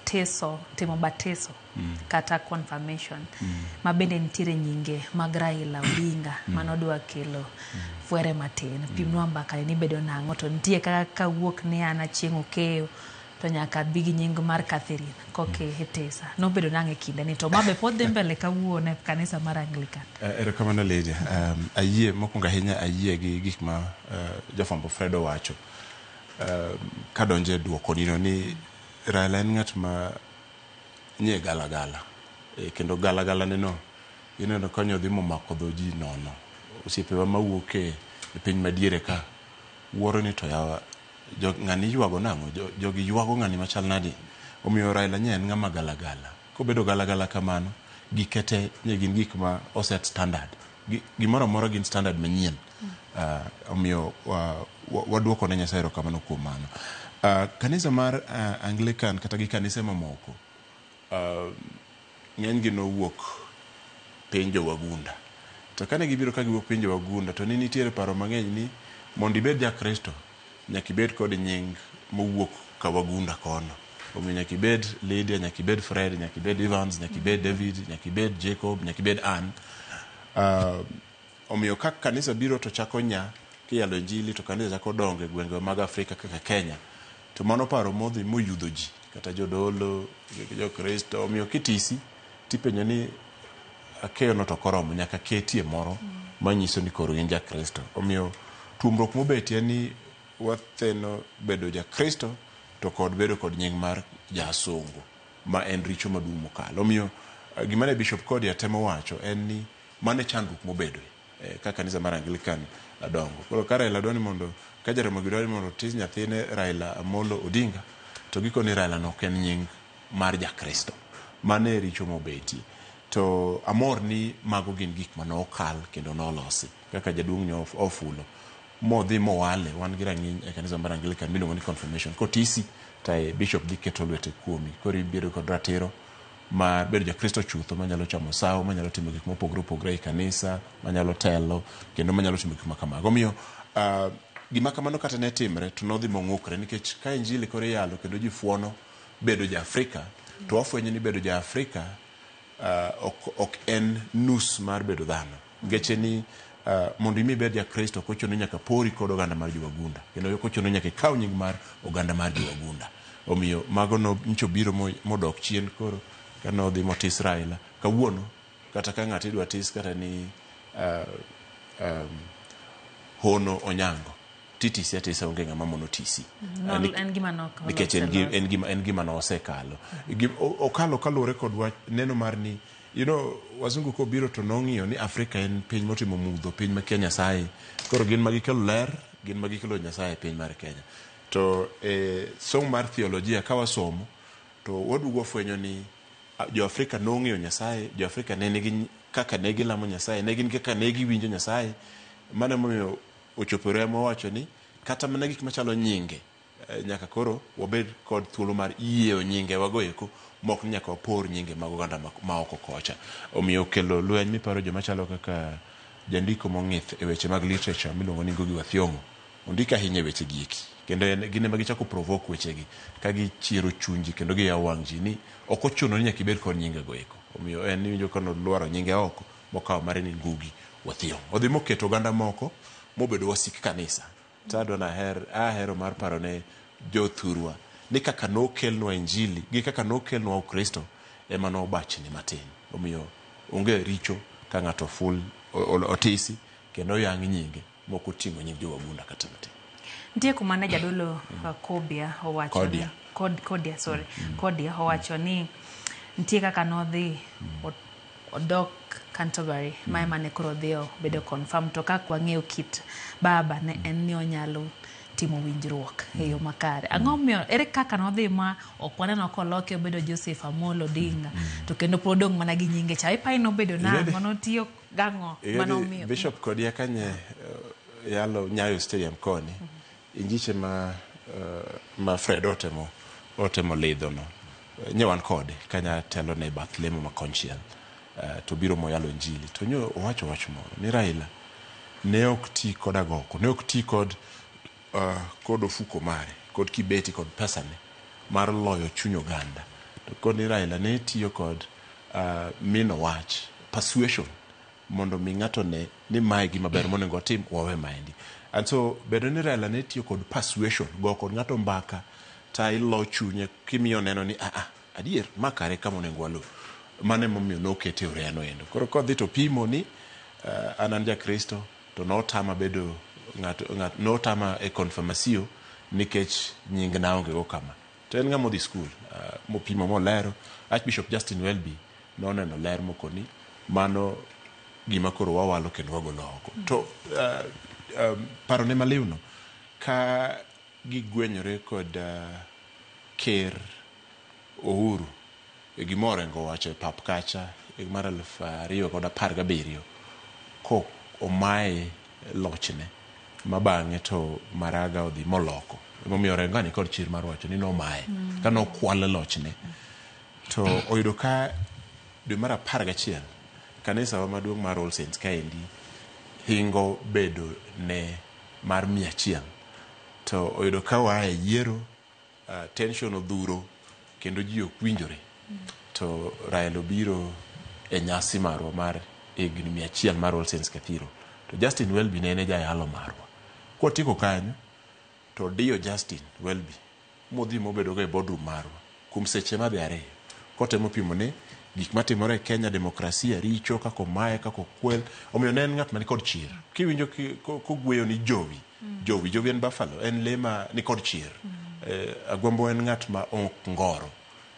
Teso, timo batiso kata confirmation ma bende nitiere nyinge mag Raila Odinga manodwa kelo fwere matin. Pimnwa mbaka ni bedo nang'o to nitie kaka kawuok ni an Achieng' Okeyo to nyaka bi gi nying mar Catherine koke tesa. Nobedo nang'o e kinde ni to ma be pod dhi mbele kawuono e kanisa mar Anglican. Erokamano Lydia. Ayie mokwongo ahinya ayie gi gik ma jafwambo Fred owacho. Kadonjo e dwokonino ni Raila en ng'at ma nie galagala. Kendo galagala ne no ineno ka odhi momako dho ji nono. Osiepewa mawuok e piny madiere ka wuoro ni to yawa ng'ani ywago nang'o? Jogi ywago ng'ani machal nadi? Omiyo Raila nye en ng'ama galagala. Kobedo galagala kamano, gike te nye gin gik ma oset standard. Gimoro amora gin standard manyien. Omiyo waduoko ne Nyasaye erokamano kuom mano. Kanisa mar Anglican kata gi kanise mamoko, ng'enygi nowuok piny jowagunda. To kane gibiro ka giwuok piny jowagunda to ne nitiere paro mang'eny ni mondo ibed jakristo nyaka ibed kod nying mowuok kawagunda kono. Omiyo nyaka ibed Lydia, nyaka ibed Fred, nyaka ibed Evans, nyaka ibed David, nyaka ibed Jacob, nyaka ibed Ann. Omiyo ka kanisa biro to chako nya kiyalo injili to kanisa chako dongo e gwenge mag Afrika kaka Kenya. To mano paro modhi moyudho ji kata jodolo, jokristo. Omiyo kitisi tipenjo ni akeyo no to ok oromo nyaka ketie moro manyiso ni koro in jakristo. Omiyo tuomruok mobetie en ni watheno bedo jakristo to kod bedo kod nying mar jasungu ma en richo maduong' mokalo. Omiyo gima ne Bishop Kodia temo wacho en ni mano e chandruok mobedoe ka kanisa mar Anglican dongo. Koro ka Raila dwa ni mondo ka Jaramogi dwa ni mondo otis nyathine Raila Amolo Odinga to gikone Raila no ok en nying mar jakristo. Mano e richo mobetie. To amor ni mago gin gik mane okal kendo nolosi kaka jaduong' ne ofulo modhi mowale. Wan gi rang'iny e kanisa mar Anglican miluongo ni confirmation. Kotisi to bishop dhi keto lwete kuomi. Koro ibedo kod ratiro mar bedo jakristo chutho manyalo chamo sawo, manyalo timo gik mopogore opogore e kanisa, manyalo telo kendo manyalo timo gik ma kamago. Omiyo gima kamano kata ne timre to nodhi mong'ukre nikech ka injili koro iyalo kendo ji fuono bedo ja Afrika to wafwenyo ni bedo ja Afrika ok en nus mar bedo dhano. Ngeche ni mondo imi ibed jakristo ok ochuno ni nyaka pori kod oganda mar jowagunda kendo ok ochuno ni nyaka ikaw nying mar oganda mar jowagunda. Omiyo mago no nyocha obiro modok chien koro kane odhi motis Raila. Kawuono kata ka ng'ato idwa tis kata ni Hono Onyango titisi atisa onge ng'ama mono tisi. En gima nok Nikech en gima nosekalo. Okalo kaluwore kod wach neno mar ni wazungu kobiro to nong'iyo ni Afrika en piny motimo mudho, piny makia Nyasaye. Koro gin ma gikelo ler, gin ma gikelo Nyasaye e piny mar Kenya. To e somo mar theolojia ka wasomo to waduogo wafwenyo ni jo-Afrika nong'eyo Nyasaye, jo-Afrika ne nigi kaka ne gilamo Nyasaye, ne gin kaka ne giwinjo Nyasaye. Mano emomiyo ochopore mowacho ni kata mana gik machalo nyinge nyaka koro wabed kod thuolo mar yieo nyinge wago eko mok ni nyaka wapor nyinge mag oganda ma oko kocha. Omiyo kelo lweny miparo joma chalo kaka jandiko mong'ith e weche mag literature miluongo ni Ngugi wa Thiong'o. Ondiko ahinya e weche gi eki. Kendo en gin ema gichako provoke weche gi ka gichiero chuny ji kendo giyawo wang' ji ni ok ochuno ni nyaka ibed kod nyinge go eko. Omiyo en iwinjo ka nolwaro nyinge oko mokawo mare ni Ngugi wa Thiong'o. Odhi moketo oganda moko mobedo wasik kanisa. To adwa naher ahero mar paro ne jothurwa ni kaka nokelnwa injili gi kaka nokelnwa Ukristo ema nobachni matin. Omiyo onge richo ka ng'ato ful otisi kendo oyang nyinge mok oting'o nying jowagunda kata matin. Nitie kuma ne jadolo Kobia owacho Kodia. ni Kodia, sorry. Kodia owacho ni nitie kaka nodhi odok Canterbury ma ema ne koro odhi obedo confirm to kaka wang'eyo kit baba ne en ni onyalo timo winjruok e yo makare. Ang'o momiyo ere kaka nodhi ma ok waneno koloke obedo Joseph Amolo Odinga to kendo pod odong' mana gi nyinge cha. Ipae nobedo nang'o notiyo gang'o manomiyo Bishop Kodia kanye yalo Nyayo Stadium koni injiche ma Fred otemo lidho no nye wan kode kanya telo ne bath lemo ma konchiel to biro moyalo injili to nyo owacho wach moro ni Raila ne ok ti kod agoko ne ok ti kod kod ofuko mare kod kibeti kod pesane mar loyo chuny oganda To koni Raila ne tiyo kod mino wach, persuasion, mondo mi ng'ato ne ni mae gima ber monego otim, wawe maendi. And so bedo ni Raila ne tiyo kod persuasion, go kod ng'ato mbaka, ta ilo chunye kimiyo neno ni adier ma kare kama onego waluw. Mano emomiyo nokete e oreya no endo. Koro kodhi to pimo ni an Jakristo to notama bedo ng'ato notama e konfirmasio nikech nying na onge go kama. To en ng'ama odhi skul, mopimo molero. Archbishop Justin Welby noneno ler mokoni mano gima koro wawalo kendo wagolo oko. To parone maliwno ka gigwenyore kod ker Uhuru e gima Orengo owacho e pap kacha higa mar 2017 ko omaye lochne ma bang'e to Maraga odhi moloko. Emomiyo Orengo ni kod chir mar wacho ni nomaye ka nokwal lochne. To oyudo ka dwe mar 11 kanisa wa maduong' mar All Saints kaendi hingo bedo ne mar 100. To oyudo ka waa e yiero, tension odhuro kendo ji ok winjore. To Raila obiro e nyasi marwa mar higni 100 mar All Saints Cathedral. To Justin Welby ne en e jayalo marwa. Kwatieko kanyo, to diyo Justin Welby modhi mobedo go e boardroom marwa kuom seche madhi 2 kotemo pimo ni gik matimore e Kenya, demokrasia richo, kaka omaye, kaka okwel. Omiyo ne en ng'at man kod chir. Kiwinjo kogweyo ni jowi, jowi, jowi en buffalo, en lee ma nikod chir. Agwambo en ng'at ma ok ngoro.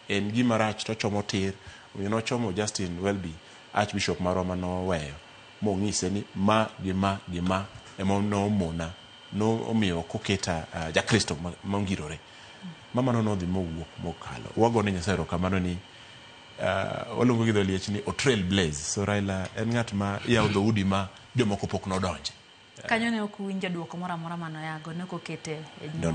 En gima rach to ochomo tir. Omiyo nochomo Justin Welby, Archbishop marwa manoweyo, mong'ise ni ma gi ma gi ma ema nomona, nomiyo ok oketa Jakristo mongirore. Mamano nodhi mowuok mokalo. Wagone Nyasaye erokamano ni waluongo gi dho liech ni o trail blaze. So Raila en ng'at ma yawo dhoudi ma jomoko pok nodonje. Kanyo ne ok uwinjo duoko moro amora manoyago, ne ok okete e No.